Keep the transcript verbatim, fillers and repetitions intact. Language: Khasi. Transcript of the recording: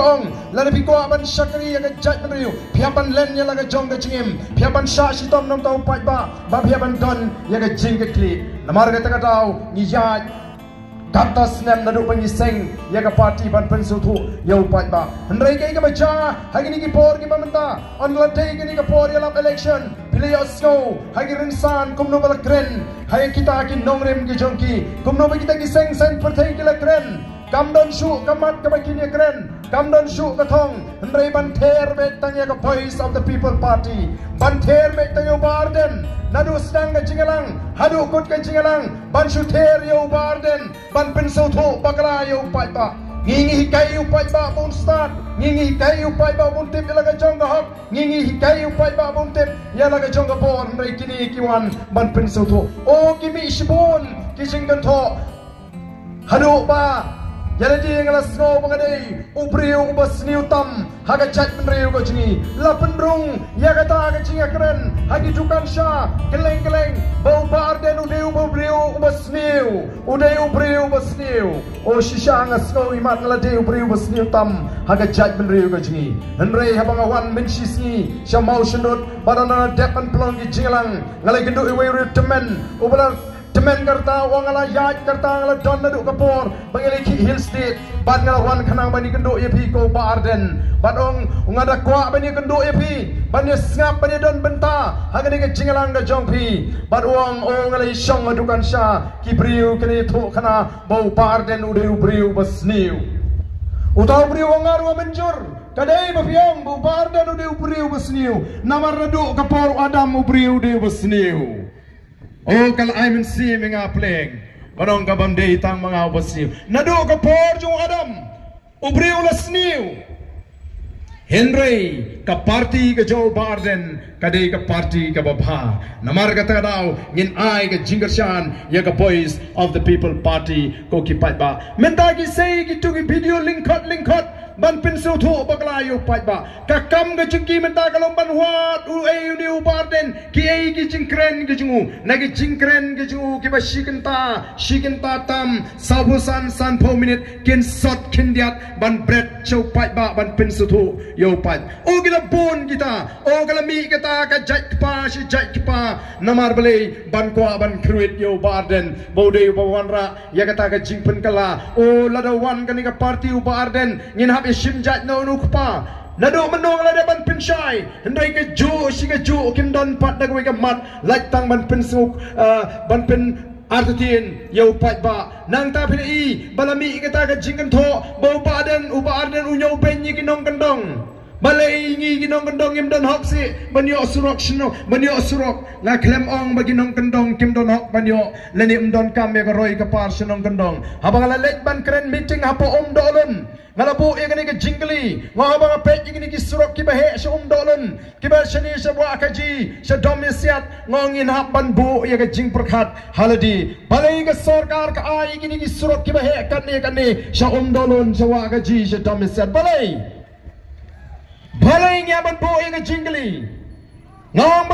Ong, lada phi kwah ban shakri ïa ka jaitbynriew, phi hap ban len ïa la ka jong ka jingim, phi hap ban shah shitom na u paidbah, ba phi hap ban don ïa ka jingkitkhlieh. Namar kata ka daw ngi ïaid katto snem naduh ba ngi seng ïa ka party ban pynsngewthuh ïa u paidbah. Hynrei kaei kaba jia ha kine ki por kiba mynta, ynda la dei kane ka por ïalap election, phi la ïohsngew ha ki rynsan kumno ba la kren ha kita ki nongrim ki jong ki, kumno ba kita ki seng saiñ pyrthei ki la kren. Kam don shuh ka mat kaba kin ïakren, kam don shuh ka thong, hynrei ban ther beit tang ïa ka Voice of the People Party, ban ther beit tang ïa u Bah Ardent, naduh sdang ka jingïalang haduh kut ka jingïalang, ban shu ther ïa u Bah Ardent, ban pynsngewthuh bakla ïa u paidbah. Ngi ngi hikai ïa u paidbah ba un stad, ngi ngi hikai ïa u paidbah ba un tip ïa la ka jong ka hok, ngi ngi hikai ïa u paidbah ba un tip ïa la ka jong ka bor, hynrei kine ki wan ban pynsngewthuh. O ki mih shibun ki jingkynthoh. Haduh ba ïa lade nga la sngew ba nga dei u briew uba sniew tam ha ka jaitbynriew ka jong ngi. La pynrung ïa kata ka jingïakren ha ki dukan sha kylleng kylleng ba u Bah Ardent u dei u briew uba sniew, u dei u briew uba sniew. O shisha nga sngew imat nga la dei u briew uba sniew tam ha ka jaitbynriew ka jong ngi. Hynrei haba nga wan mynshisngi sha Mawshynrut, bad ynda nga dep ban pynlong ki jingïalang, nga la ïakynduh ïa uwei u riewtymmen uba la tymmen ka rta, u ong nga la ïaid ka rta, nga la don naduh ka por ba ngi la khih Hill State, bad nga la wan khnang ban ïakynduh ïa phi ko Bah Ardent. Bad u ong nga da kwah ban ïakynduh ïa phi, ban ïasngap, ban ïadon bynta ha kane ka jingïalang ka jong phi. Bad u ong, o nga la ïashong ha dukan sha ki briew ki la ïathuhkhana ba u Bah Ardent u dei u briew ba sniew. Uta u briew u ong nga ruh mynjur, ka dei ba phi ong ba u Bah Ardent u dei u briew ba sniew, namar naduh ka por u Adam u briew u dei uba sniew. O ka la ai mynsiem ïa nga pleng, ba ong ka bym dei tang ma nga uba sniew. Naduh ka por jong u Adam u briew u la sniew. Hynrei ka party ka jong u Bah Ardent ka dei ka party kaba bha. Namar kata ka daw ngin ai ka jingkyrshan ïa ka Voice of the People Party ko ki paidbah. Mynta ki sei kito ki video lyngkhot lyngkhot ban pynsngewthuh bakla ïa u paidbah. Ka kam ka jong ki mynta ka long ban wad uei une u Bah Ardent, kiei ki jingkren ki jong u. Na ki jingkren ki jong u kiba shi kynta, shi kynta tam, sawphew san, sanphew minit, kin sot khyndiat ban bret sha u paidbah ban pynsngewthuh ïa u paid. O ki la bun kita, o ka la mih kata ka jait kpa shi jait kpa. Namar balei? Ban kwah ban khrwit ïa u Bah Ardent ba u dei uba wanrah ïa kata ka jingpynkylla. O lada wan kane ka party u Bah Ardent, ngin hap ïashim jait noh na u kpa. Naduh mynno nga la dep ban pynshai, hynrei kajuh shi kajuh kim don pat da kawei ka mat, lait tang ban pynsngewk, ah, ban pynartatien ïa u paidbah. Nangta phi la i ba la mih kata ka jingkynthoh ba u Bah Ardent, u Bah Ardent u ñiewbeiñ ïa ki nongkyndong. Balei ngi ki nongkyndong ngim don hok shuh ban ïoh surok shnong, ban ïoh surok? Nga khlem ong ba ki nongkyndong kim don hok ban ïoh lane ym donkam ïa ka roi ka par sha nongkyndong. Haba nga la leit ban kren meeting hapoh Umdohlun, nga la buh ïa kane ka jingkylli, nga ong ba nga peit ïa kine ki surok kiba heh sha Umdohlun, kiba shane sha Wahkaji, sha Domiasiat, nga ong ngin hap ban buh ïa ka jingpyrkhat ha lade. Balei ka sorkar ka ai ïa kine ki surok kiba heh katne katne sha Umdohlun, sha Wahkaji, sha Domiasiat? Balei? Balei ngi hap ban buh ïa ka jingkylli? Nga ong